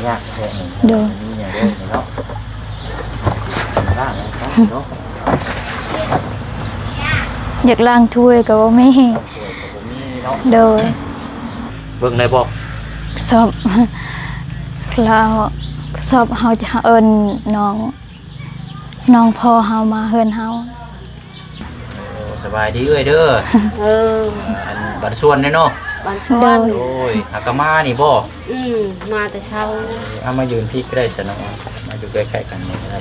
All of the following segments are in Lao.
ຍາກແທ້ນີ້ ໂດຍ ມີຫຍັງແດ່ນີ້ເນາະ ລ້າງເນາະ ຢາກລ້າງຖ້ວຍກໍບໍ່ມີ ຖ້ວຍກໍບໍ່ມີເນາະ ໂດຍ ເບິ່ງໄດ້ບໍ່ ສອບ ລາວ ສອບເຮົາຈະເອີ້ນນ້ອງ ນ້ອງພໍ່ເຮົາມາເຮືອນເຮົາ. ໂອ້ ສະບາຍດີເອື້ອຍເດີ ເອີ ອັນບ້ານສວນເດ້ເນາະ ບ້ານສວນ ໂດຍ ໂດຍ ຫາກະມານີ້ບໍ່ ອືມ ມາແຕ່ເຊົ້າ ເອົາມາຢືນພີ້ກໍໄດ້ຊັ້ນເນາະ ມາຢູ່ໃກ້ໆກັນນີ້ກໍໄດ້.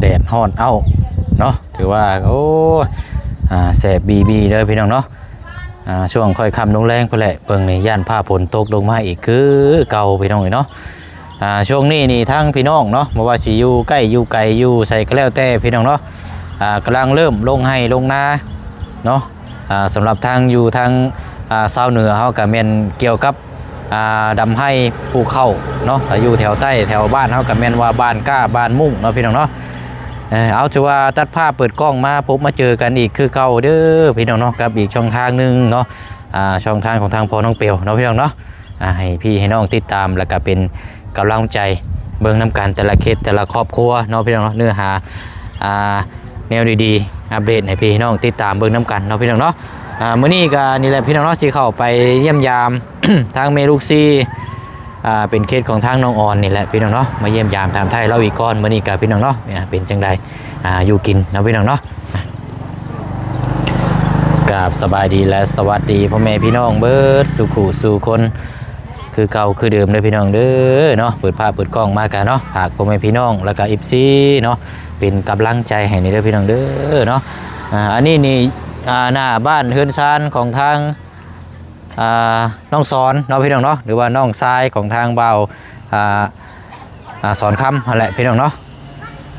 ແດດຮ້ອນເອົ້າເນາະ ຖືວ່າ ໂອ້ ອ່າ ແສບບີໆເດີພີ່ນ້ອງເນາະ ອ່າ ຊ່ວງຄ່ອຍຄ່ຳລົງແລງພຸ້ນແຫຼະ ເບິ່ງນີ້ຢ້ານຟ້າຝົນຕົກລົງມາອີກຄືເກົ່າພີ່ນ້ອງເອີຍເນາະ. ອ່າ ຊ່ວງນີ້ນີ້ທາງພີ່ນ້ອງເນາະ ບໍ່ວ່າຊິຢູ່ໃກ້ຢູ່ໄກຢູ່ໃສກໍແລ້ວແຕ່ພີ່ນ້ອງເນາະ ອ່າ ກຳລັງເລີ່ມລົງໄຮ່ລົງນາເນາະ ອ່າ ສຳລັບທາງຢູ່ທາງ ອ່າ ຊາວເໜືອເຮົາກໍແມ່ນກ່ຽວກັບ ອ່າ ດຳໄຮ່ປູກເຂົ້າເນາະ ກໍຢູ່ແຖວໃຕ້ແຖວບ້ານເຮົາກໍແມ່ນວ່າບ້ານກ້າ ບ້ານມຸ້ງເນາະພີ່ນ້ອງເນາະ. ເອີ ເອົາ ຖືວ່າຕັດພາບເປີດກ້ອງມາພົບມາເຈີກັນອີກຄືເກົ່າເດີພີ່ນ້ອງເນາະ ກັບອີກຊ່ອງທາງໜຶ່ງເນາະ ອ່າ ຊ່ອງທາງຂອງທາງພໍ່ນ້ອງເປວເນາະພີ່ນ້ອງເນາະ. ອ່າ ໃຫ້ພີ່ໃຫ້ນ້ອງຕິດຕາມ ແລ້ວກະເປັນກຳລັງໃຈເບິ່ງນຳກັນ ແຕ່ລະເຂດແຕ່ລະຄອບຄົວເນາະພີ່ນ້ອງເນາະ ເນື້ອຫາ ອ່າ ແນວດີໆ ອັບເດດໃຫ້ພີ່ໃຫ້ນ້ອງຕິດຕາມເບິ່ງນຳກັນເນາະພີ່ນ້ອງເນາະ. ອ່າ ມື້ນີ້ກະນີ້ແຫຼະພີ່ນ້ອງເນາະ ຊິເຂົ້າໄປຢ້ຽມຢາມທາງແມ່ລູກສີ່ ອ່າ ເປັນເຂດຂອງທາງນ້ອງອອນນີ້ແຫຼະພີ່ນ້ອງເນາະ ມາຢ້ຽມຢາມຖາມໄຖ່ລາວອີກກ່ອນ ມື້ນີ້ກະພີ່ນ້ອງເນາະ ເປັນຈັ່ງໃດ ອ່າ ຢູ່ກິນເນາະພີ່ນ້ອງເນາະ. ກາບສະບາຍດີ ແລະ ສະຫວັດດີພໍ່ແມ່ພີ່ນ້ອງເບິດສູ່ຄູ່ສູ່ຄົນ ຄືເກົ່າຄືເດີມເດີພີ່ນ້ອງເດີເນາະ. ເປີດພາບເປີດກ້ອງມາກະເນາະ ຝາກພໍ່ແມ່ພີ່ນ້ອງ ແລ້ວກະ ເອັຟຊີ ເນາະ ເປັນກຳລັງໃຈໃຫ້ແດ່ເດີພີ່ນ້ອງເດີເນາະ. ອ່າ ອັນນີ້ນີ້ ອ່າ ໜ້າບ້ານເຮືອນຊານຂອງທາງ ອ່າ ນ້ອງສອນເນາະພີ່ນ້ອງເນາະ ຫຼືວ່ານ້ອງຊາຍຂອງທາງບ່າວ ອ່າ ອ່າ ສອນຄຳຫັ້ນແຫຼະພີ່ນ້ອງເນາະ.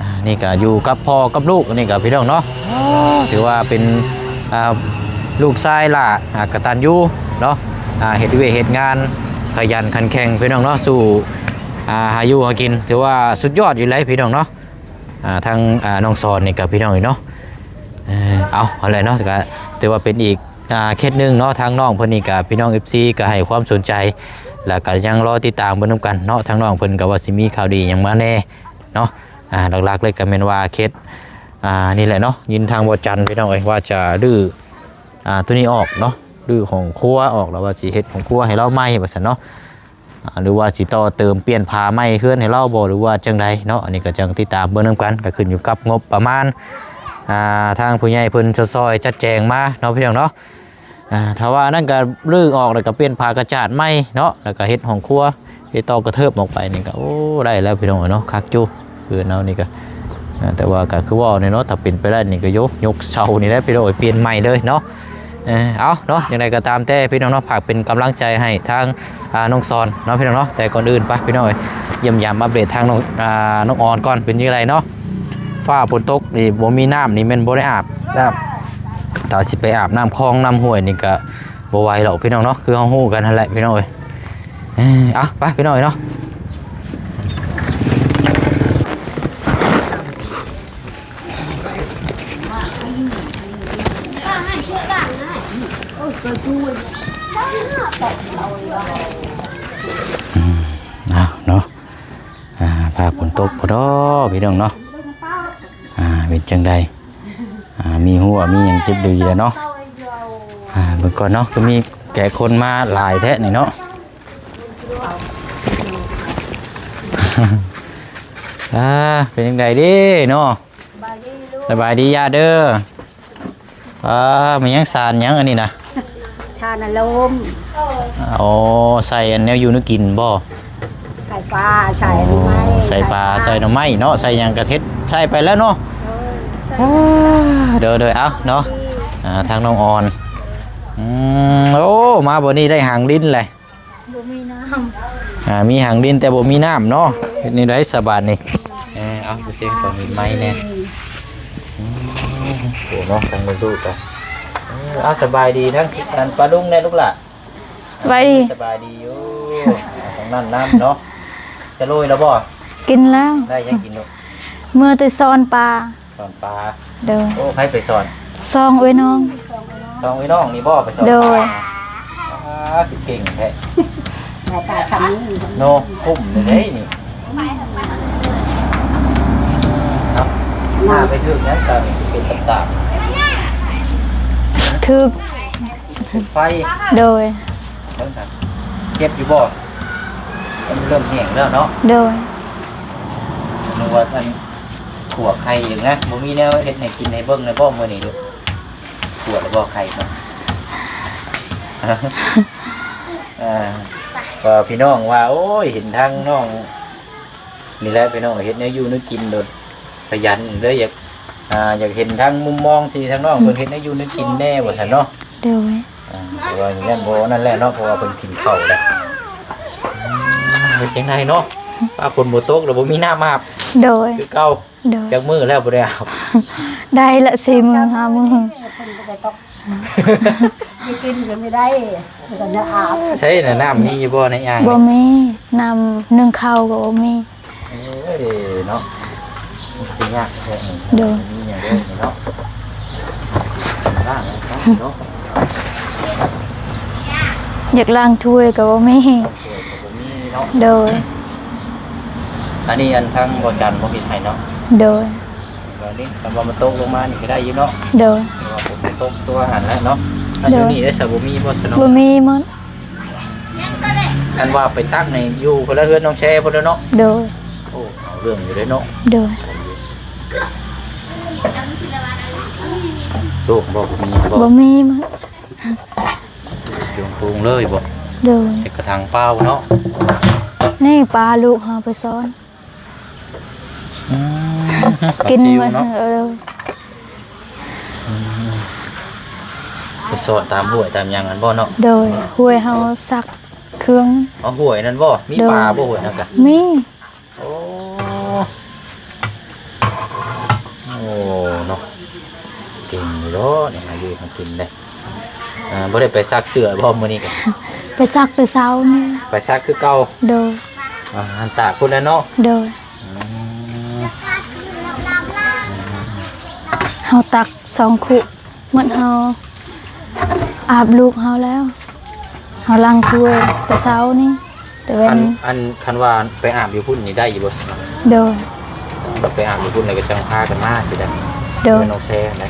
ອ່າ ນີ້ກະຢູ່ກັບພໍ່ກັບລູກ ອັນນີ້ກະພີ່ນ້ອງເນາະ ຖືວ່າເປັນ ອ່າ ລູກຊາຍຫຼ້າ ອ່າ ກະຕັນຍູເນາະ ອ່າ ເຮັດວຽກເຮັດງານ ຂະຫຍັນຂັນແຂງພີ່ນ້ອງເນາະ ສູ້ ອ່າ ຫາຢູ່ຫາກິນ ຖືວ່າສຸດຍອດຢູ່ແຫຼະພີ່ນ້ອງເນາະ. ອ່າ ທາງ ອ່າ ນ້ອງສອນນີ້ກະພີ່ນ້ອງເນາະ ເອີ ເອົາ ຫັ້ນແຫຼະເນາະ ກະຖືວ່າເປັນອີກ ອ່າ ເຂດໜຶ່ງເນາະ ທາງນ້ອງເພິ່ນນີ້ກະ ພີ່ນ້ອງ ເອັຟຊີ ກະໃຫ້ຄວາມສົນໃຈ ແລ້ວກະຍັງລໍຕິດຕາມເບິ່ງນຳກັນເນາະ. ທາງນ້ອງເພິ່ນກະວ່າຊິມີຂ່າວດີຫຍັງມາແດ່ເນາະ. ອ່າ ຫຼັກໆເລີຍກະແມ່ນວ່າເຂດ ອ່າ ນີ້ແຫຼະເນາະ ຍິນທາງບໍ່ຈັນພີ່ນ້ອງເອີຍ ວ່າຈະຮື້ ອ່າ ໂຕນີ້ອອກເນາະ ຮື້ຫ້ອງຄົວອອກ ແລ້ວວ່າຊິເຮັດຫ້ອງຄົວໃຫ້ລາວໃໝ່ວ່າຊັ້ນເນາະ. ອ່າ ຫຼືວ່າຊິຕໍ່ເຕີມປ່ຽນຝາໃໝ່ເຮືອນໃຫ້ລາວບໍ່ ຫຼືວ່າຈັ່ງໃດເນາະ ອັນນີ້ກໍຈັ່ງຕິດຕາມເບິ່ງນຳກັນ ກໍຂຶ້ນຢູ່ກັບງົບປະມານ ອ່າ ທາງຜູ້ໃຫຍ່ເພິ່ນຊ່ອຍໆຈັດແຈງມາເນາະພີ່ນ້ອງເນາະ. ອ່າ ຖ້າວ່າອັນນັ້ນກໍຮື້ອອກ ແລ້ວກໍປ່ຽນຝາກະຈາດໃໝ່ເນາະ ແລ້ວກໍເຮັດຫ້ອງຄົວ ເຮັດຕໍ່ກະເທີບອອກໄປນີ້ກໍ ໂອ້ ໄດ້ແລ້ວພີ່ນ້ອງເອີຍເນາະ ຄັກຢູ່. ຄືເຮົານີ້ກະ ອ່າ ແຕ່ວ່າກະຄືເວົ້ານີ້ເນາະ ຖ້າເປັນໄປໄດ້ນີ້ກະ ໂຍ ຍົກເສົານີ້ແຫຼະພີ່ນ້ອງເອີຍ ປ່ຽນໃໝ່ເລີຍເນາະ. ເອີ ເອົາເນາະ ຈັ່ງໃດກໍຕາມແຕ່ພີ່ນ້ອງເນາະ ຝາກເປັນກຳລັງໃຈໃຫ້ທາງ ອ່າ ນ້ອງສອນເນາະພີ່ນ້ອງເນາະ. ແຕ່ກ່ອນອື່ນໄປພີ່ນ້ອງເອີຍ ຢ້ຽມຢາມອັບເດດທາງນ້ອງ ອ່າ ນ້ອງອອນກ່ອນ ເປັນຈັ່ງໃດເນາະ. ຟ້າຝົນຕົກນີ້ບໍ່ມີນ້ຳນີ້ແມ່ນບໍ່ໄດ້ອາບ ແລ້ວຖ້າຊິໄປອາບນ້ຳຄອງນ້ຳຫ້ວຍນີ້ກະບໍ່ໄຫວດອກພີ່ນ້ອງເນາະ ຄືເຮົາຮູ້ກັນຫັ້ນແຫຼະພີ່ນ້ອງເອີຍ. ເອີ ເອົາ ໄປພີ່ນ້ອງເອີຍເນາະ. ອືມ ເອົາເນາະ ອ່າ ຟ້າຝົນຕົກພຸ້ນເນາະພີ່ນ້ອງເນາະ. ອ່າ ເປັນຈັ່ງໃດ ອ່າ ມີຮົ່ວມີຫຍັງເຈັບດີແລ້ວເນາະ. ອ່າ ເບິ່ງກ່ອນເນາະ ຄືມີແຂກຄົນມາຫຼາຍແທ້ນີ້ເນາະ. ອ່າ ເປັນຈັ່ງໃດເດ້ເນາະ? ສະບາຍດີລູກ ສະບາຍດີຍ່າເດີ. ອ່າ ແມ່ນຫຍັງ ສານຫຍັງອັນນີ້ນະ? ສານອາລົມ. ໂອ້ ໃສ່ອັນແນວຢູ່ແນວກິນບໍ່? ໃສ່ປາ ໃສ່ໜໍ່ໄມ້ ອໍ ໃສ່ປາ ໃສ່ໜໍ່ໄມ້ເນາະ ໃສ່ຫຍັງກະເຮັດໃສ່ໄປແລ້ວເນາະ. ໂດຍ ໃສ່ ອ່າ ໂດຍໆ ເອົາເນາະ ອ່າ ທາງນ້ອງອອນ. ອືມ ໂອ້ ມາບ່ອນນີ້ໄດ້ຫາງດິນແຫຼະ. ບໍ່ມີນ້ຳ ອ່າ ມີຫາງດິນແຕ່ບໍ່ມີນ້ຳເນາະ. ເຮັດແນວໃດສະບາດນີ້? ເອີ ເອົາ ໄປເຊັງຂອງມີໄມ້ແດ່. ອືມ ໂອ້ເນາະ ທາງລູກໆ ກະ ເອີ ເອົາ ສະບາຍດີທັງອັນປ້າລຸງແດ່ລູກຫຼ້າ. ສະບາຍດີ. ສະບາຍດີຢູ່. ທາງນັ້ນນ້ຳເນາະ. ຈະໂລຍແລ້ວບໍ່? ກິນແລ້ວ. ໄດ້ຫຍັງກິນລູກ? ເມືອແຕ່ສອນປາ. ສອນປາ. ໂດຍ. ໂອ້ ໃຜໄປສອນ? ສອງເອື້ອຍນ້ອງ. ສອງເອື້ອຍນ້ອງນີ້ບໍ່ໄປສອນ? ໂດຍ. ປາ ອ່າ ຄືເກັ່ງແທ້. ເນາະ ກຸ້ມເດ້ນີ້. ເນາະ ໜ້າໄປຖືກຫຍັງຊະນີ້ ເປັນຕ່າງໆ ຖືກ ຖືກໄຟ. ໂດຍ. ເບິ່ງຫັ້ນ ເຈັບຢູ່ບໍ່? ມັນເລີ່ມແຫ້ງແລ້ວເນາະ. ໂດຍ. ນຶກວ່າອັນ ຂົ້ວໄຂ່ອີກນະ. ບໍ່ມີແນວເຮັດໃຫ້ກິນໃຫ້ເບິ່ງແດ່ບໍ່ມື້ນີ້ລູກ? ຂົ້ວແລ້ວບໍ່ໄຂ່? ເອີ ກໍພີ່ນ້ອງວ່າ ໂອ້ຍ ເຫັນທາງນ້ອງນີ້ແຫຼະ ພີ່ນ້ອງເຮັດແນວຢູ່ແນວກິນໂດດ ຂະຫຍັນເດີ. ຢາກ ອ່າ ຢາກເຫັນທາງມຸມມອງທີ່ທາງນ້ອງເພິ່ນເຮັດແນວຢູ່ແນວກິນແດ່ວ່າຊັ້ນເນາະ. ໂດຍ. ອ່າ ແຕ່ວ່າຍັງບໍ່ນັ້ນແຫຼະເນາະ ເພາະວ່າເພິ່ນກິນເຂົ້າແລ້ວ. ເຮັດຈັ່ງໃດເນາະ ຟ້າຝົນບໍ່ຕົກແລ້ວ ບໍ່ມີນ້ຳອາບ. ໂດຍ. ຄືເກົ່າ. ໂດຍ. ຈັກມື້ແລ້ວບໍ່ໄດ້ອາບ? ໄດ້ລະ ສີ່ມື້ ຫ້າມື້. ເພິ່ນບໍ່ໄດ້ຕົກ ໄປກິນກໍບໍ່ໄດ້ ກໍຈະອາບ. ໃສນະ ນ້ຳມີຢູ່ບໍ່ໃນອ່າງ? ບໍ່ມີ. ນ້ຳໜຶ້ງເຂົ້າກໍບໍ່ມີ. ໂອ້ຍເນາະ ມັນຄືຍາກແທ້. ໂດຍ. ມີຫຍັງເດີເນາະ ລ້າງເນາະ. ຢາກລ້າງຖ້ວຍກໍບໍ່ມີ. ຖ້ວຍກໍບໍ່ມີເນາະ. ໂດຍ. ອັນນີ້ອັນທາງບໍ່ຈັນບໍ່ເຮັດໃຫ້ເນາະ. ໂດຍ. ແບບນີ້ ຄັນວ່າມັນຕົກລົງມານີ້ກໍໄດ້ຢູ່ເນາະ. ໂດຍ. ແຕ່ວ່າຝົນຕົກຕົວຫັ້ນແຫຼະເນາະ. ອັນຢູ່ນີ້ໄດ້ສະ ບໍ່ມີບໍ່ສະເນາະ? ບໍ່ມີໝົດ. ຄັນວ່າໄປຕັກນີ້ຢູ່ຄົນລະເຮືອນນ້ອງແຊພຸ້ນແຫຼະເນາະ. ໂດຍ. ໂອ້ ເອົາເລື່ອງຢູ່ເດ້ເນາະ. ໂດຍ. ໂລກບໍ່ ບໍ່ມີບໍ່? ບໍ່ມີໝົດ. ຢູ່ໂຮງເລີຍບໍ່? ໂດຍ. ເຮັດກະຖາງເປົ່າເນາະ. ນີ້ປາລູກເຮົາໄປສອນ. ອືມ ກິນ ປາຊິວເນາະ. ເອີ ອືມ ໄປສອນຕາມຫ້ວຍຕາມຫຍັງຫັ້ນບໍ່ເນາະ? ໂດຍ. ຫ້ວຍເຮົາຊັກເຄື່ອງ. ເອົາ ຫ້ວຍນັ້ນບໍ່? ມີ ໂດຍ ປາບໍ່ຫ້ວຍນັ້ນກະ? ມີ. ໂອ້ ໂອ້ເນາະ ເກັ່ງຢູ່ເນາະ ນີ້ຫາຢູ່ຫາກິນເດ້. ອ່າ ບໍ່ໄດ້ໄປຊັກເສື້ອບໍ່ມື້ນີ້ກະ? ໄປຊັກແຕ່ເຊົ້ານີ້. ໄປຊັກຄືເກົ່າ? ໂດຍ. ອ່າ ອັນຕາກພຸ້ນແຫຼະເນາະ. ໂດຍ. ອືມ ເຮົາຕັກສອງຄຸ ໝົດເຮົາອາບລູກເຮົາແລ້ວ ເຮົາລ້າງຖ້ວຍແຕ່ເຊົ້ານີ້ ແຕ່ເວັນ. ອັນ ອັນ ຄັນວ່າໄປອາບຢູ່ພຸ້ນນີ້ໄດ້ຢູ່ບໍ່? ໂດຍ. ໄປອາບຢູ່ພຸ້ນແລ້ວກໍຈັ່ງພາກັນມາຊິໄດ້. ໂດຍ. ເປັນນ້ອງແຊນະ.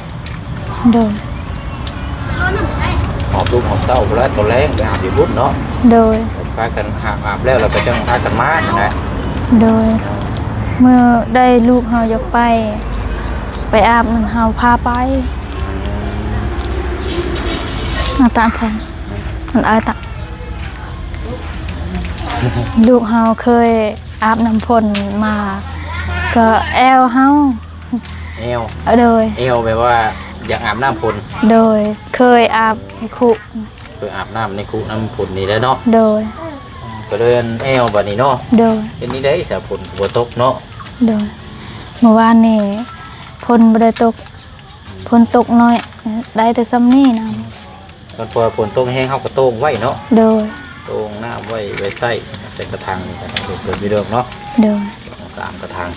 ໂດຍ. ຫອບລູກຫອບເຕົ້າພຸ້ນລະ ຕອນແລງໄປອາບຢູ່ພຸ້ນເນາະ. ໂດຍ. ພາກັນອາບ ອາບແລ້ວ ແລ້ວກໍຈັ່ງພາກັນມາຫັ້ນນະ. ໂດຍ. ມື້ໃດລູກເຮົາຢາກໄປ ໄປອາບ ເຮົາພາໄປ. ອືມ ອາຕານໃສ ມັນອາຕາ ລູກເຮົາເຄີຍອາບນ້ຳຝົນມາ ກໍແອວເຮົາ. ແອວ? ໂດຍ. ແອວແບບວ່າຢາກອາບນ້ຳຝົນ? ໂດຍ. ເຄີຍອາບໃນຄຸ ເຄີຍອາບນ້ຳໃນຄຸນ້ຳຝົນນີ້ແຫຼະເນາະ. ໂດຍ. ກໍເລີຍແອວບາດນີ້ເນາະ. ໂດຍ. ເປັນຈັ່ງໃດສາ ຝົນກໍບໍ່ຕົກເນາະ. ໂດຍ. ເມື່ອວານນີ້ຝົນບໍ່ໄດ້ຕົກ ຝົນຕົກໜ້ອຍ ໄດ້ແຕ່ສ່ຳນີ້ນະ. ຄັນພໍຝົນຕົກແຮງເຮົາກໍໂຕ່ງໄວ້ເນາະ. ໂດຍ. ໂຕ່ງນ້ຳໄວ້ ໄວ້ໃຊ້ ໃສ່ກະຖາງນີ້ກໍໄດ້ ເກີດຢູ່ເດີມເນາະ. ໂດຍ. ສອງສາມກະຖາງ.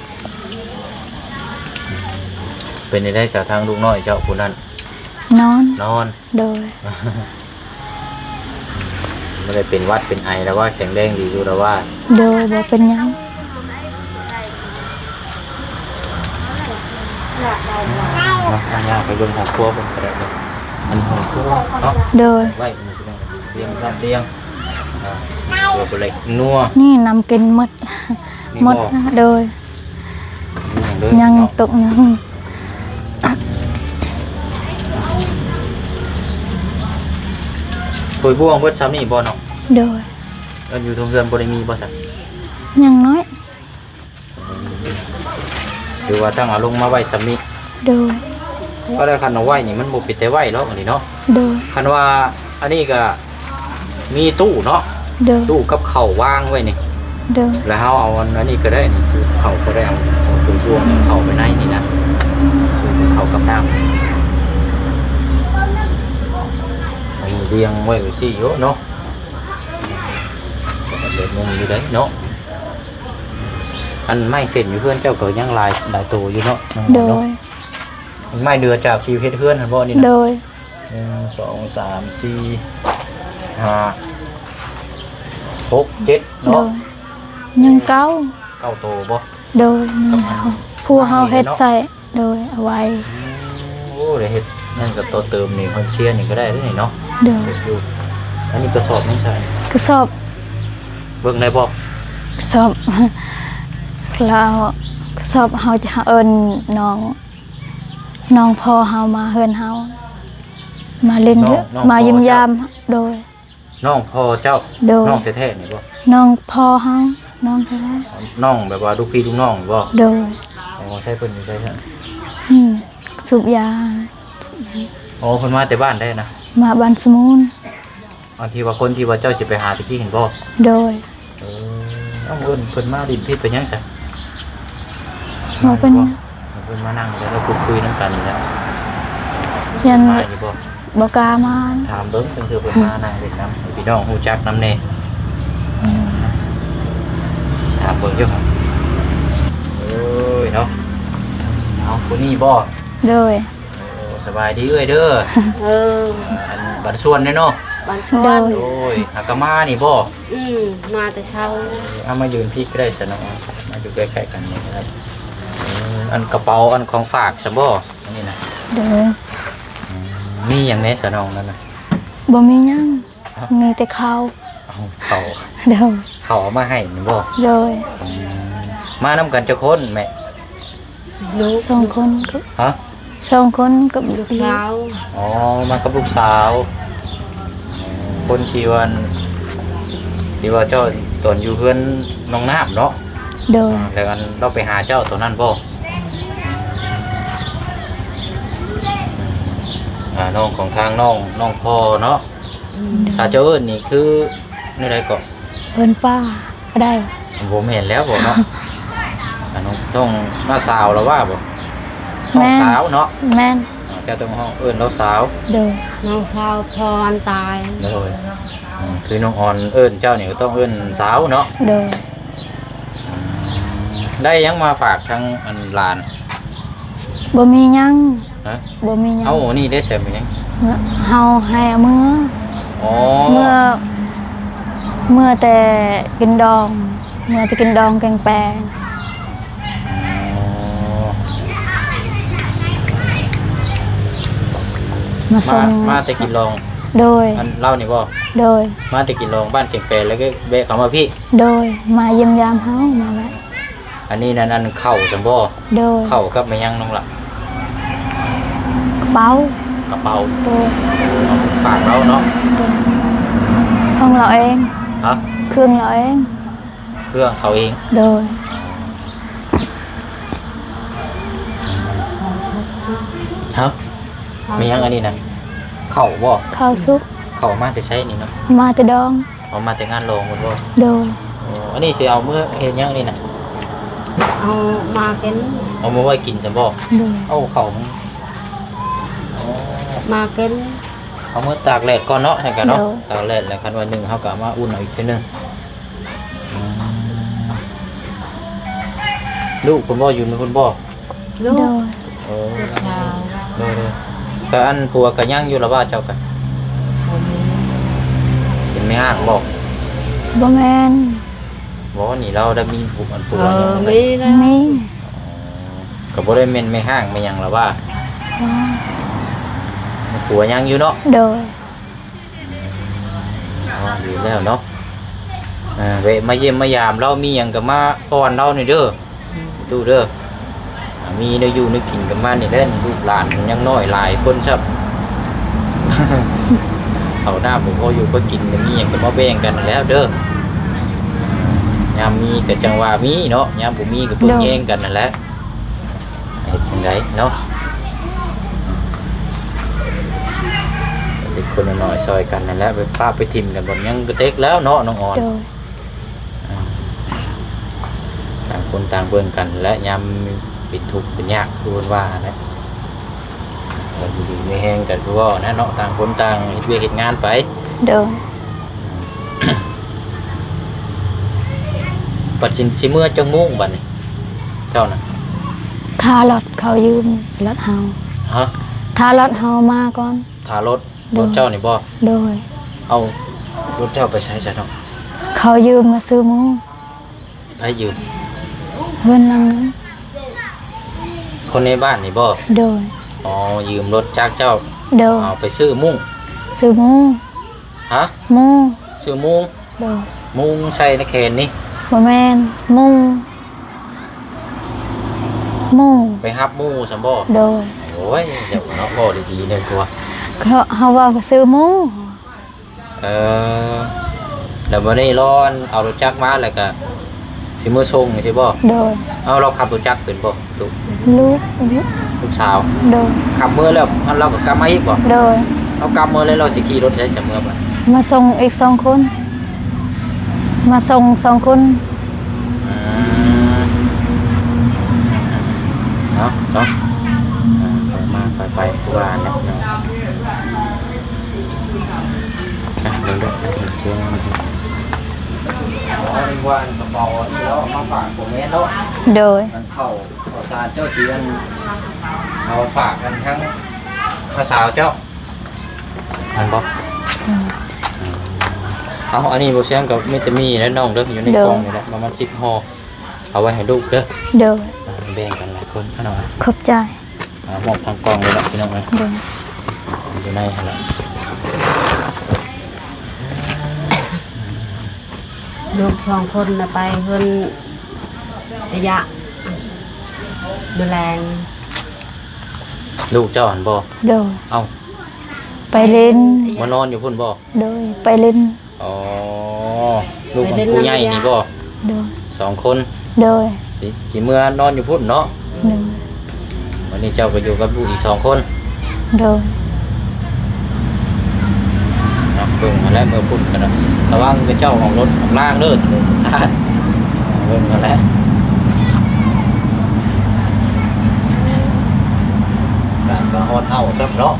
ເປັນຈັ່ງໃດສາ ທາງລູກນ້ອຍເຈົ້າຜູ້ນັ້ນ? ນອນ. ນອນ. ໂດຍ. ບໍ່ໄດ້ເປັນຫວັດເປັນໄອແລ້ວວ່າ ແຂງແຮງດີຢູ່ແລ້ວວ່າ? ໂດຍ ບໍ່ເປັນຫຍັງ. ເນາະ ຍ່າງໄປເບິ່ງຫ້ອງຄົວເພິ່ນກໍໄດ້ເນາະ ອັນນີ້ຫ້ອງຄົວເນາະ. ໂດຍ. ໄວ້ ຕຽງ ຕຽງ ອ່າ ຕົວບໍ່ເລັກ ນົວ ນີ້ນຳກິນໝົດ ນີ້ ໝົດ ບໍ່? ໂດຍ. ຍັງເລີຍ ຍັງ ເນາະ ຕົກຍັງ ຖ້ວຍບ່ວງເບິດສ່ຳນີ້ບໍ່ເນາະ? ໂດຍ. ອັນຢູ່ເທິງເຮືອນບໍ່ໄດ້ມີບໍ່ຊະ? ຍັງນ້ອຍ. ຫຼືວ່າຕັ້ງເອົາລົງມາໄວ້ສ່ຳນີ້? ໂດຍ. ກໍໄດ້ ຄັນເອົາໄວ້ນີ້ມັນບໍ່ເປັນແຕ່ໄວ້ດອກອັນນີ້ເນາະ. ໂດຍ. ຄັນວ່າອັນນີ້ກໍ ມີຕູ້ເນາະ. ໂດຍ. ຕູ້ກັບເຂົ້າວາງໄວ້ນີ້. ໂດຍ. ແລ້ວເຮົາເອົາອັນ ອັນນີ້ກໍໄດ້ ເຂົ້າກໍໄດ້ ເອົາຕູ້ເຂົ້າໄປໃນນີ້ນະ ເຂົ້າກັບນ້ຳ. ລຽງໄວ້ຈັ່ງຊີ້ຢູ່ເນາະ ເປັນມຸມຢູ່ໄດ໋ເນາະ. ອັນໄມ້ເສັ້ນຢູ່ເຮືອນເຈົ້າກໍຍັງຫຼາຍ ຫຼາຍໂຕຢູ່ເນາະ. ໂດຍ. ໄມ້ເດືອຈາກທີ່ເຮັດເຮືອນຫັ້ນບໍ່ນີ້ນະ? ໂດຍ. ໜຶ່ງ ສອງ ສາມ ສີ່ ຫ້າ ຫົກ ເຈັດ ໂດ ເນາະ. ຍັງເກົ້າ ເກົ້າໂຕບໍ່? ໂດຍ. ນີ້ ກັບອັນ ເຮົາ ຜູ້ເຮົາເຮັດໃສ່ ໂດຍ ເອົາໄວ້. ອືມ ໂອ້ ໄດ້ເຮັດນັ້ນກັບຕໍ່ເຕີມນີ້ ຮອນເຊຍນີ້ກໍໄດ້ເດ້ນີ້ເນາະ. ໂດຍ. ເຮັດຢູ່. ອັນນີ້ກະສອບຫຍັງຊະ? ກະສອບ ເບິ່ງໄດ້ບໍ່? ກະສອບ ລາວ ກະສອບເຮົາຈະເອີ້ນນ້ອງ ນ້ອງພໍ່ເຮົາມາເຮືອນເຮົາ ມາຫຼິ້ນ ນ້ອງ ເຮືອນ ນ້ອງ ມາຢ້ຽມຢາມ. ພໍ່ເຈົ້າ ໂດຍ. ນ້ອງພໍ່ເຈົ້າ? ໂດຍ. ນ້ອງແທ້ໆນີ້ບໍ່? ນ້ອງພໍ່ເຮົາ ນ້ອງແທ້ໆ. ນ້ອງແບບວ່າລູກພີ່ລູກນ້ອງນີ້ບໍ່? ໂດຍ. ອໍ ໃຊ້ເພິ່ນຢູ່ໃສຊັ້ນ? ອືມ ສູບຢາ. ອໍ ເພິ່ນມາແຕ່ບ້ານໃດນະ? ມາບ້ານສະມູນ. ອັນທີ່ວ່າຄົນທີ່ວ່າເຈົ້າຊິໄປຫາຕະກີ້ຫັ້ນບໍ່? ໂດຍ. ເອີ ເອົາ ເອີ້ນເພິ່ນມາຫຼິ້ນພີ້ເປັນຫຍັງຊະ? ບໍ່ເປັນຫຍັງ. ເອົາເພິ່ນມານັ່ງແລ້ວ ແລ້ວພູດຄຸຍນຳກັນນີ້ແຫຼະ. ຢ້ານ ເພິ່ນມາຢູ່ບໍ່? ບໍ່ກ້າມາ. ຖາມເບິ່ງ ເຊິ່ງເທື່ອເພິ່ນມານັ່ງຫຼິ້ນນຳ ໃຫ້ພີ່ນ້ອງຮູ້ຈັກນຳແດ່. ອືມ ຖາມເບິ່ງຢູ່. ໂອ້ຍເນາະ ເອົາ ຜູ້ນີ້ບໍ່? ໂດຍ. ໂອ້ ສະບາຍດີເອື້ອຍເດີ. ເອີ ອັນບ້ານສວນເດ້ເນາະ. ບ້ານສວນ. ໂດຍ. ໂອ້ຍ ຫາກະມານີ້ບໍ່? ອືມ ມາແຕ່ເຊົ້າ. ເອີ ເອົາມາຢືນພີ້ກໍໄດ້ຊະເນາະ ມາຢູ່ໃກ້ໆກັນນີ້ກໍໄດ້. ເອີ ອັນກະເປົາ ອັນຂອງຝາກຊະບໍ່ ອັນນີ້ນະ? ໂດຍ. ອືມ ມີຫຍັງແດ່ຊະນ້ອງນັ້ນນະ? ບໍ່ມີຫຍັງ. ເອົ້າ ມີແຕ່ເຂົ້າ. ເອົາ ເຂົ້າ. ໂດຍ. ເຂົ້າເອົາມາໃຫ້ນີ້ບໍ່? ໂດຍ. ອືມ ມານຳກັນຈັກຄົນແມ່? ສອງຄົນກັບ ຮະ? ສອງຄົນກັບລູກສາວ. ອໍ ມາກັບລູກສາວ. ຄົນທີ່ວ່າ ທີ່ວ່າເຈົ້າຕອນຢູ່ເຮືອນນ້ອງນ້ຳເນາະ? ໂດຍ. ອາ ແລ້ວອັນລາວໄປຫາເຈົ້າຕອນນັ້ນບໍ່? ອາ ນ້ອງຂອງທາງນ້ອງ ນ້ອງພໍ່ເນາະ. ອືມ ຖ້າເຈົ້າເອີ້ນນີ້ຄືແນວໃດເກາະ? ເອີ້ນປ້າກໍໄດ້. ບໍ່ແມ່ນແລ້ວບໍ່ເນາະ? ອາ ນ້ອງ ນ້ອງນ້າສາວລະວ່າບໍ່? ນ້ອງສາວເນາະ? ແມ່ນ. ອາ ເຈົ້າຕ້ອງຮ້ອງເອີ້ນລາວສາວ. ໂດຍ. ນ້ອງສາວພໍ່ອັນຕາຍ. ໂດຍ. ອືມ ຄືນ້ອງອອນເອີ້ນເຈົ້ານີ້ກໍຕ້ອງເອີ້ນສາວເນາະ? ໂດຍ. ອືມ ໄດ້ຫຍັງມາຝາກທາງອັນຫຼານ? ບໍ່ມີຫຍັງ. ຮະ? ບໍ່ມີຫຍັງ. ເອົາ ນີ້ໄດ້ແຊມອີ່ຫຍັງ? ເຮົາໃຫ້ເອົາເມືອ. ອໍ ເມືອ ເມືອແຕ່ກິນດອງ ເມືອແຕ່ກິນດອງແກງແປ. ອໍ ມາສົ່ງ ມາ ມາແຕ່ກິນດອງ. ໂດຍ. ອັນລາວນີ້ບໍ່? ໂດຍ. ມາແຕ່ກິນດອງບ້ານແກງແປ ແລ້ວກໍແວະເຂົ້າມາພີ້. ໂດຍ. ມາຢ້ຽມຢາມເຮົາ ມາແວະ. ອັນນີ້ນັ້ນ ອັນເຂົ້າຊັ້ນບໍ່? ໂດຍ. ເຂົ້າກັບແມ່ນຫຍັງນ້ອງລະ? ກະເປົາ. ກະເປົາ. ໂດຍ. ເອົາ ຝາກລາວເນາະ? ໂດຍ. ຂອງລາວເອງ. ຮະ? ເຄື່ອງລາວເອງ. ເຄື່ອງເຂົາເອງ. ໂດຍ. ຮະ? ແມ່ນຫຍັງອັນນີ້ນະ? ເຂົ້າບໍ່? ເຂົ້າສຸກ. ເຂົ້າມາແຕ່ໃສນີ້ເນາະ? ມາແຕ່ດອງ. ເອົາມາແຕ່ງານຫຼອງພຸ້ນບໍ່? ໂດຍ. ໂອ້ ອັນນີ້ຊິເອົາເມືອເຮັດຫຍັງນີ້ນະ? ເອົາມາກິນ. ເອົາມາໄວ້ກິນຊັ້ນບໍ່? ໂດຍ. ເອົາເຂົ້າມັນ ມາກິນ. ເອົາມາຕາກແດດກ່ອນເນາະ ໃຫ້ກັນເນາະ. ໂດຍ. ຕາກແດດແລ້ວ ຄັນວ່າໜຶ້ງ ເຮົາກໍເອົາມາອຸ່ນເອົາອີກເທື່ອໜຶ່ງ. ອືມ ລູກເພິ່ນບໍ່ຢູ່ນຳເພິ່ນບໍ່? ລູກ. ໂດຍ. ໂອ້ ລູກສາວ. ໂດຍໆ. ກະອັນຜົວກະຍັງຢູ່ລະວ່າເຈົ້າກະ? ບໍ່ມີ. ເປັນແມ່ຮ້າງບໍ່? ບໍ່ແມ່ນ. ບໍ່ ນີ້ລາວໄດ້ມີຜູ້ ອັນຜົວ ເອີ ຍັງບໍ່ໄດ້ ມີແລ້ວ. ມີ. ອໍ ກະບໍ່ໄດ້ແມ່ນແມ່ຮ້າງແມ່ຫຍັງລະວ່າ? ບໍ່. ຜົວຍັງຢູ່ເນາະ? ໂດຍ. ອໍ ດີແລ້ວເນາະ. ອ່າ ແວະມາຢ້ຽມມາຢາມລາວ ມີຫຍັງກໍມາປ້ອນລາວນີ້ເດີ ອືມ ຕູ້ເດີ. ອ່າ ມີແນວຢູ່ແນວກິນກໍມານີ້ແຫຼະ ລູກຫຼານຍັງນ້ອຍຫຼາຍຄົນຊ້ຳ ເຂົ້ານ້ຳບໍ່ພໍຢູ່ພໍກິນ ກໍມີຫຍັງກໍມາແບ່ງກັນຫັ້ນແຫຼະເດີ. ຍາມມີກໍຈັ່ງວ່າມີເນາະ ຍາມບໍ່ມີກໍເບິ່ງແຍງກັນຫັ້ນແຫຼະ. ເຮັດຈັ່ງໃດເນາະ ເດັກຄົນນ້ອຍໆຊ່ອຍກັນນັ້ນແຫຼະ ໄປປະໄປຖິ້ມກັນບໍ່ ຍັງກະເຕັກແລ້ວເນາະ ນ້ອງອອນ. ໂດຍ. ອ່າ ຕ່າງຄົນຕ່າງເບິ່ງກັນແຫຼະ ຍາມເປັນທຸກເປັນຍາກ ຄືເພິ່ນວ່າແຫຼະ. ກໍຢູ່ດີມີແຮງກັນຄືເວົ້ານະເນາະ, ຕ່າງຄົນຕ່າງເຮັດວຽກເຮັດງານໄປ. ໂດຍ. ບັດຊິ ຊິເມືອຈັກໂມງບັດນີ້ ເຈົ້ານະ? ຖ້າລົດເຂົາຢືມລົດເຮົາ. ຮະ? ຖ້າລົດເຮົາມາກ່ອນ. ຖ້າລົດ? ໂດຍ. ລົດເຈົ້ານີ້ບໍ່? ໂດຍ. ເອົາ ລົດເຈົ້າໄປໃສຊະເນາະ? ເຂົາຢືມມາຊື້ໝູ. ໃຜຢືມ? ເຮືອນຫຼັງນັ້ນ. ຄົນໃນບ້ານນີ້ບໍ່? ໂດຍ. ອໍ ຢືມລົດຈັກເຈົ້າ? ໂດຍ. ເອົາໄປຊື້ມຸ້ງ. ຊື້ມຸ້ງ. ຮະ? ມຸ້ງ. ຊື້ມຸ້ງ? ໂດຍ. ມຸ້ງໃສ່ໃນແຂນນີ້? ບໍ່ແມ່ນ ມຸ້ງ ໝູ. ໄປຮັບໝູຊັ້ນບໍ່? ໂດຍ. ໂອ້ຍ ເຈົ້າເນາະ ເວົ້າດີໆແດ່ກວ່າ. ເຮົາ ເຮົາເວົ້າກໍຊື້ໝູ. ເອີ ແລ້ວບັດນີ້ລາວ ອັນ ເອົາລົດຈັກມາ ແລ້ວກະຊິມາສົ່ງຊີ້ບໍ່? ໂດຍ. ເອົາ ລາວຂັບລົດຈັກເປັນບໍ່? ລູກ ລູກສາວ. ໂດຍ. ຂັບເມືອແລ້ວ ລາວກໍກັບມາອີກບໍ່? ໂດຍ. ລາວກັບເມືອແລ້ວ ລາວຊິຂີ່ລົດໃສເມືອບັດ? ມາສົ່ງອີກສອງຄົນ ມາສົ່ງສອງຄົນ. ອືມ ເນາະ ເນາະ ເອີ ຄ່ອຍມາຄ່ອຍໄປ ຄືວ່າແຫຼະເນາະ. ອ່ະ ເບິ່ງເດີ ເບິ່ງເຊື່ອງ. ອໍ ເຫັນວ່າອັນກະເປົາອັນນີ້ລາວເອົາມາຝາກບໍ່ແມ່ນເນາະ? ໂດຍ. ອັນເຂົ້າ ເຂົ້າສານເຈົ້າຊິອັນເອົາຝາກກັນທາງນ້າສາວເຈົ້າ ແມ່ນບໍ່? ອືມ. ອືມ ເອົາ ອັນນີ້ບໍ່ແຊງກໍມີແຕ່ໝີ່ແຫຼະນ້ອງເດີ ຢູ່ໃນ ໂດຍ ກ່ອງນີ້ແຫຼະ ປະມານສິບຫໍ່ ເອົາໄວ້ໃຫ້ລູກເດີ. ໂດຍ. ອ່າ ແບ່ງກັນຫຼາຍຄົນເນາະ. ຂອບໃຈ. ອ່າ ມອບທັງກ່ອງເລີຍລະພີ່ນ້ອງເອີຍ. ໂດຍ. ຢູ່ໃນຫັ້ນລະ ລູກສອງຄົນນະໄປເຮືອນອາຍະມື້ແລງ. ລູກເຈົ້າຫັ້ນບໍ່? ໂດຍ. ເອົ້າ ໄປຫຼິ້ນ. ມານອນຢູ່ພຸ້ນບໍ່? ໂດຍ. ໄປຫຼິ້ນ. ອໍ ລູກຂອງຜູ້ໃຫຍ່ນີ້ບໍ່? ໂດຍ. ສອງຄົນ. ໂດຍ. ຊິ ຊິເມືອນອນຢູ່ພຸ້ນເນາະ? ໂດຍ. ວັນນີ້ເຈົ້າກໍຢູ່ກັບລູກອີກສອງຄົນ. ໂດຍ. ເນາະ ເບິ່ງຫັ້ນແຫຼະ ເມືອພຸ້ນກັນເນາະ ລະວັງເຂົາເຈົ້າອອກລົດອອກລາງເດີ ເບິ່ງຫັ້ນແຫຼະ ການກໍຮອດເອົາຊ້ຳເນາະ.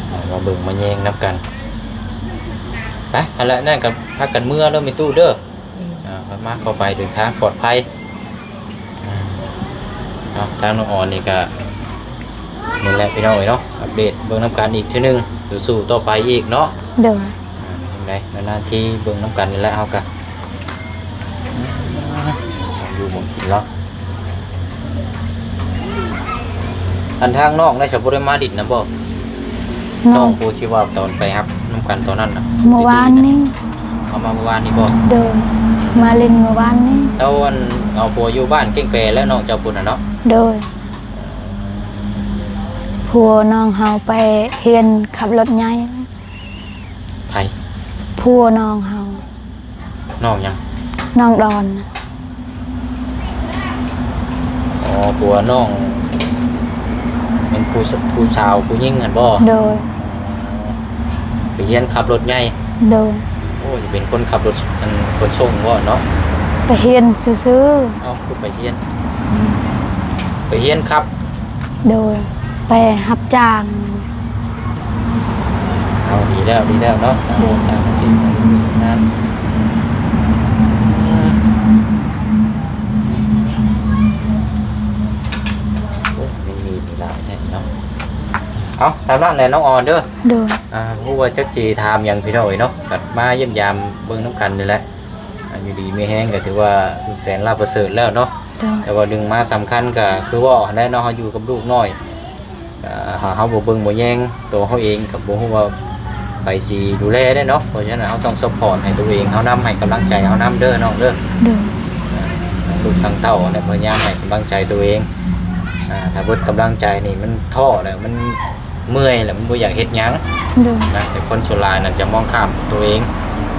ໄດ້ ມາເບິ່ງມາແຍງນຳກັນ ໄປ ຫັ້ນແຫຼະ ນັ້ນກໍພາກັນເມືອເດີ ແມ່ຕູ້ເດີ. ອືມ ອ່າ ມາເຂົ້າໄປເດີນທາງປອດໄພ. ອ່າ ເນາະ ທາງນ້ອງອອນນີ້ກະນີ້ແຫຼະພີ່ນ້ອງເອີຍເນາະ ອັບເດດເບິ່ງນຳກັນອີກເທື່ອໜຶ່ງ ສູ້ໆຕໍ່ໄປອີກເນາະ. ໂດຍ. ອ່າ ຈັ່ງໃດນານໆທີເບິ່ງນຳກັນນີ້ແຫຼະ ເຮົາກະ ອ່າ ຢູ່ໝ່ອງກິນເນາະ. ອັນທາງນ້ອງໄດ້ສະ ບໍ່ໄດ້ມາດິນນຳບໍ່? ນ້ອງ ນ້ອງຜູ້ທີ່ວ່າຕອນໄປຮັບນຳກັນຕອນນັ້ນນະ ມື້ວານນີ້. ເອົາມາມື້ວານນີ້ບໍ່? ໂດຍ ມາຫຼິ້ນມື້ວານນີ້. ແລ້ວອັນເອົາຜົວຢູ່ບ້ານແກ້ງແປແລ້ວ ນ້ອງເຈົ້າພຸ້ນນະເນາະ? ໂດຍ. ຜົວນ້ອງເຮົາໄປຮຽນຂັບລົດໃຫຍ່. ໃຜ? ຜົວນ້ອງເຮົາ. ນ້ອງຫຍັງ? ນ້ອງດອນ. ອໍ ຜົວນ້ອງ ແມ່ນຜູ້ ຜູ້ສາວຜູ້ຍິງຫັ້ນບໍ່? ໂດຍ. ໄປຮຽນຂັບລົດໃຫຍ່. ໂດຍ. ໂອ້ ຊິເປັນຄົນຂັບລົດ ອັນ ຂົນສົ່ງບໍ່ເນາະ? ໄປຮຽນຊື່ໆ. ເອົ້າ ຄືໄປຮຽນ? ອືມ ໄປຮຽນຂັບ. ໂດຍ. ໄປຮັບຈ້າງ. ເອົາ ດີແລ້ວ ດີແລ້ວເນາະ. ໂດຍ. ຕາມສິນງານ ໂອ້ ມີ ມີຫຼາຍແທ້ເນາະ. ເອົາ ຕາມນັ້ນແຫຼະນ້ອງອອນເດີ. ໂດຍ. ອ່າ ບໍ່ຮູ້ວ່າຈັກຊິຖາມຫຍັງພີ່ນ້ອງເອີຍເນາະ ກໍມາຢ້ຽມຢາມເບິ່ງນຳກັນນີ້ແຫຼະ. ອ່າ ຢູ່ດີມີແຮງກໍຖືວ່າສຸດແສນລາບປະເສີດແລ້ວເນາະ. ໂດຍ. ແຕ່ວ່າໜຶ່ງມາສຳຄັນກໍຄືເວົ້າຫັ້ນແຫຼະເນາະ ເຮົາຢູ່ກັບລູກນ້ອຍ ກໍຖ້າເຮົາບໍ່ເບິ່ງບໍ່ແຍງໂຕເຮົາເອງ ກໍບໍ່ຮູ້ວ່າໃຜຊິດູແລໄດ້ເນາະ. ເພາະສະນັ້ນເຮົາຕ້ອງຊັບພອດໃຫ້ໂຕເອງເຮົານຳ ໃຫ້ກຳລັງໃຈເຮົານຳເດີນ້ອງເດີ. ໂດຍ. ອ່າ ທັງລູກທັງເຕົ້າແຫຼະ ພະຍາຍາມໃຫ້ກຳລັງໃຈໂຕເອງ. ອ່າ ຖ້າເບິດກຳລັງໃຈນີ້ມັນທໍ້ແລ້ວ ມັນ ເມື່ອຍແລ້ວມັນບໍ່ຢາກເຮັດຫຍັງ. ໂດຍ. ນະ ແຕ່ຄົນສ່ວນຫຼາຍນັ້ນຈະມອງຂ້າມຕົວເອງ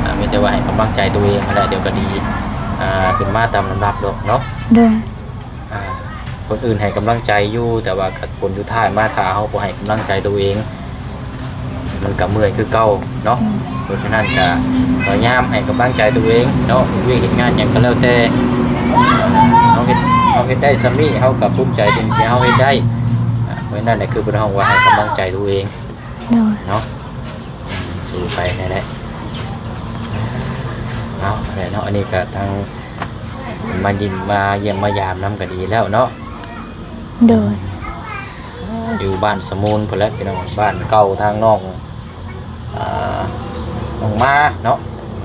ອ່າ ມີແຕ່ວ່າໃຫ້ກຳລັງໃຈຕົວເອງຫັ້ນແຫຼະ ດຽວກໍດີ ອ່າ ຂຶ້ນມາຕາມລຳດັບດອກເນາະ. ໂດຍ. ອ່າ ຄົນອື່ນໃຫ້ກຳລັງໃຈຢູ່ ແຕ່ວ່າກໍຜົນສຸດທ້າຍມາ ຖ້າເຮົາບໍ່ໃຫ້ກຳລັງໃຈຕົວເອງ ມັນກໍເມື່ອຍຄືເກົ່າເນາະ. ອືມ ເພາະສະນັ້ນກໍພະຍາຍາມໃຫ້ກຳລັງໃຈຕົວເອງເນາະ, ເຮັດວຽກເຮັດງານຫຍັງກໍແລ້ວແຕ່ ເຮົາເຮັດ ເຮົາເຮັດໄດ້ສ່ຳນີ້ ເຮົາກໍພູມໃຈເປັນທີ່ເຮົາເຮັດໄດ້. ອາ ເພາະນັ້ນແຫຼະ ຄືເພິ່ນຮ້ອງວ່າໃຫ້ກຳລັງໃຈຕົວເອງ ໂດຍ ເນາະ, ສູ້ໄປນັ້ນແຫຼະ. ເອົາແຫຼະເນາະ, ອັນນີ້ກໍທາງມາດິນມາຢ້ຽມມາຢາມນຳກໍດີແລ້ວເນາະ. ໂດຍ ຢູ່ບ້ານສະມູນພຸ້ນແຫຼະພີ່ນ້ອງ, ບ້ານເກົ່າທາງນ້ອງ ອ່າ ນ້ອງມາເນາະ,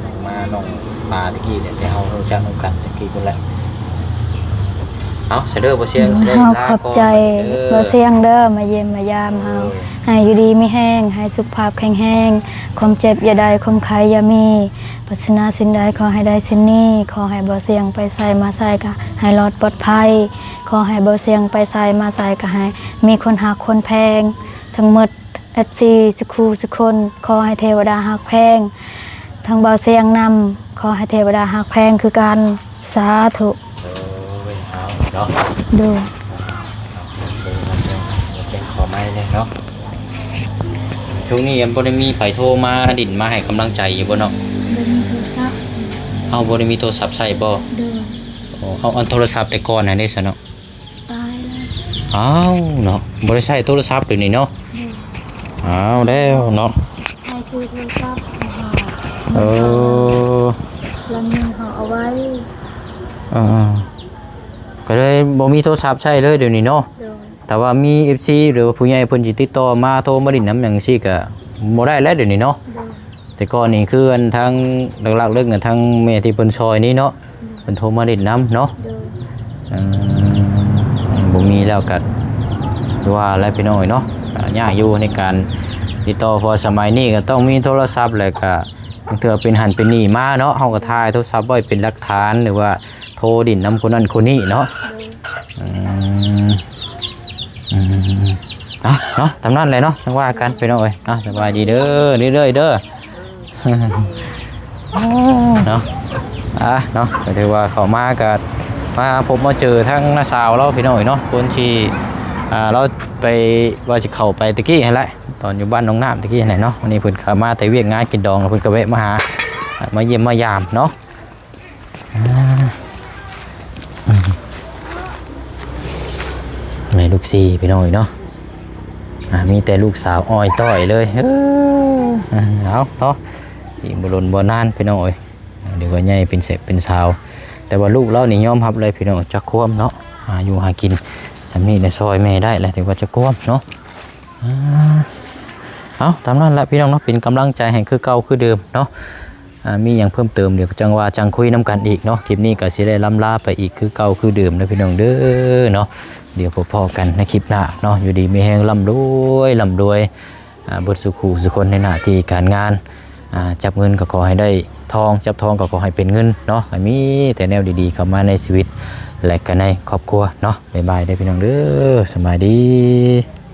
ນ້ອງມາ ນ້ອງປາຕະກີ້ແຫຼະ ທີ່ເຮົາຮູ້ຈັກນຳກັນຕະກີ້ພຸ້ນແຫຼະ. ເອົາ ຊະເດີ ບໍ່ສຽງ ຊະເດີ ເຮົາຂອບໃຈ ລາກ່ອນເດີ ບໍ່ສຽງເດີ ມາຢ້ຽມມາຢາມເຮົາ. ໂດຍ ໃຫ້ຢູ່ດີມີແຮງ ໃຫ້ສຸຂະພາບແຂງແຮງ, ຄວາມເຈັບຢ່າໄດ້ ຄວາມໄຂ້ຢ່າມີ, ປາດຖະໜາສິ່ງໃດຂໍໃຫ້ໄດ້ສິ່ງນີ້, ຂໍໃຫ້ບໍ່ສຽງໄປໃສມາໃສກໍໃຫ້ລອດປອດໄພ, ຂໍໃຫ້ບໍ່ສຽງໄປໃສມາໃສກໍໃຫ້ມີຄົນຮັກຄົນແພງທັງໝົດ. ເອັຟຊີ ສຸຂູສຸຄົນ ຂໍໃຫ້ເທວະດາຮັກແພງ ທັງບ່າວສຽງນຳ ຂໍໃຫ້ເທວະດາຮັກແພງຄືກັນ ສາທຸ. ໂດຍ ເອົາເນາະ ໂດຍ ເບິ່ງເອົາເນາະ ເອົາສຽງຂໍໄມແດ່ເນາະ. ຊ່ວງນີ້ຍັງບໍ່ໄດ້ມີໃຜໂທມາດິນມາໃຫ້ກຳລັງໃຈຢູ່ບໍ່ເນາະ? ບໍ່ມີໂທລະສັບ. ເອົ້າ ບໍ່ໄດ້ມີໂທລະສັບໃຊ້ບໍ່? ໂດຍ ໂອ້ ເອົາ ອັນໂທລະສັບແຕ່ກ່ອນຫັ້ນເດ້ຊະເນາະ? ຕາຍແລ້ວ. ອ້າວເນາະ ບໍ່ໄດ້ໃຊ້ໂທລະສັບດຽວນີ້ເນາະ. ໂດຍ ອ້າວແລ້ວເນາະ ໃຊ້ຊື້ໂທລະສັບໃຫ້ເຮົາ. ເອີ ລະມີເຮົາເອົາໄວ້ ເອີ ກໍເລີຍບໍ່ມີໂທລະສັບໃຊ້ເລີຍດຽວນີ້ເນາະ. ໂດຍ ຖ້າວ່າມີເອັຟຊີ ຫຼືວ່າຜູ້ໃຫຍ່ເພິ່ນຊິຕິດຕໍ່ມາໂທມາຫຼິ້ນນຳຫຍັງຊີ້ກໍບໍ່ໄດ້ແລ້ວດຽວນີ້ເນາະ. ໂດຍ ແຕ່ກ່ອນນີ້ຄືອັນທາງຫຼັກໆເລີຍ ທາງແມ່ທີ່ເພິ່ນຊ່ອຍນີ້ເນາະ ເພິ່ນໂທມາຫຼິ້ນນຳເນາະ. ໂດຍ ເອີ ບໍ່ມີແລ້ວກໍຄືວ່າແຫຼະພີ່ນ້ອງເອີຍເນາະ, ກໍຍາກຢູ່ໃນການຕິດຕໍ່ ເພາະວ່າສະໄໝນີ້ກໍຕ້ອງມີໂທລະສັບ ແລ້ວກໍບາງເທື່ອເປັນຫັ້ນເປັນນີ້ມາເນາະ, ເຮົາກໍຖ່າຍໂທລະສັບໄວ້ເປັນຫຼັກຖານ ຫຼືວ່າໂທຫຼິ້ນນຳຄົນນັ້ນຄົນນີ້ເນາະ. ໂດຍ ອືມ ອືມ ເອົາເນາະ ຕາມນັ້ນແຫຼະເນາະ ຈັ່ງວ່າກັນພີ່ນ້ອງເອີຍເນາະ. ສະບາຍດີເດີ ເລື້ອຍໆເດີ. ເນາະ ອ່າ ເນາະ ກໍຖືວ່າເຂົ້າມາກໍມາພົບມາເຈີທາງນ້າສາວລາວພີ່ນ້ອງເອີຍເນາະ, ຄົນທີ່ ອ່າ ລາວໄປ ວ່າຊິເຂົ້າໄປຕະກີ້ຫັ້ນແຫຼະ ຕອນຢູ່ບ້ານໜອງນ້ຳຕະກີ້ຫັ້ນແຫຼະເນາະ. ວັນນີ້ເພິ່ນກໍມາແຕ່ວຽກງານກິນດອງ ເພິ່ນກໍແວະມາຫາ ອ່າ ມາຢ້ຽມມາຢາມເນາະ. ອ່າ ອືມ ແມ່ລູກສີ່ພີ່ນ້ອງເອີຍເນາະ. ອ່າ ມີແຕ່ລູກສາວອ້ອຍຕ້ອຍເລີຍ. ເອີ ເອົາເນາະ ອີກບໍ່ດົນບໍ່ນານພີ່ນ້ອງເອີຍ ດຽວກໍໃຫຍ່ເປັນເສບເປັນສາວ. ແຕ່ວ່າລູກລາວນີ້ຍອມຮັບເລີຍພີ່ນ້ອງ ຈັກຄວາມເນາະ, ຫາຢູ່ຫາກິນສ່ຳນີ້ແຫຼະ ຊ່ອຍແມ່ໄດ້ແຫຼະ ຖືວ່າຈັກຄວາມເນາະ. ອ່າ ເອົາ ຕາມນັ້ນລະພີ່ນ້ອງເນາະ, ເປັນກຳລັງໃຈໃຫ້ຄືເກົ່າຄືເດີມເນາະ. ອ່າ ມີຫຍັງເພີ່ມເຕີມ ດຽວຈັ່ງວ່າຈັ່ງຄຸຍນຳກັນອີກເນາະ. ຄລິບນີ້ກໍຊິໄດ້ລ່ຳລາໄປອີກຄືເກົ່າຄືເດີມເນາະ ພີ່ນ້ອງເດີເນາະ. ດຽວພົບພໍ້ກັນໃນຄລິບໜ້າເນາະ. ຢູ່ດີມີແຮງ ລ່ຳລວຍ ລ່ຳລວຍ ອ່າ ເບິດສູ່ຄູ່ສູ່ຄົນໃນໜ້າທີ່ການງານ. ອ່າ ຈັບເງິນກໍຂໍໃຫ້ໄດ້ທອງ, ຈັບທອງກໍຂໍໃຫ້ເປັນເງິນເນາະ, ໃຫ້ມີແຕ່ແນວດີໆເຂົ້າມາໃນຊີວິດ ແລະ ກໍໃນຄອບຄົວເນາະ. ບາຍບາຍເດີພີ່ນ້ອງເດີ, ສະບາຍດີ.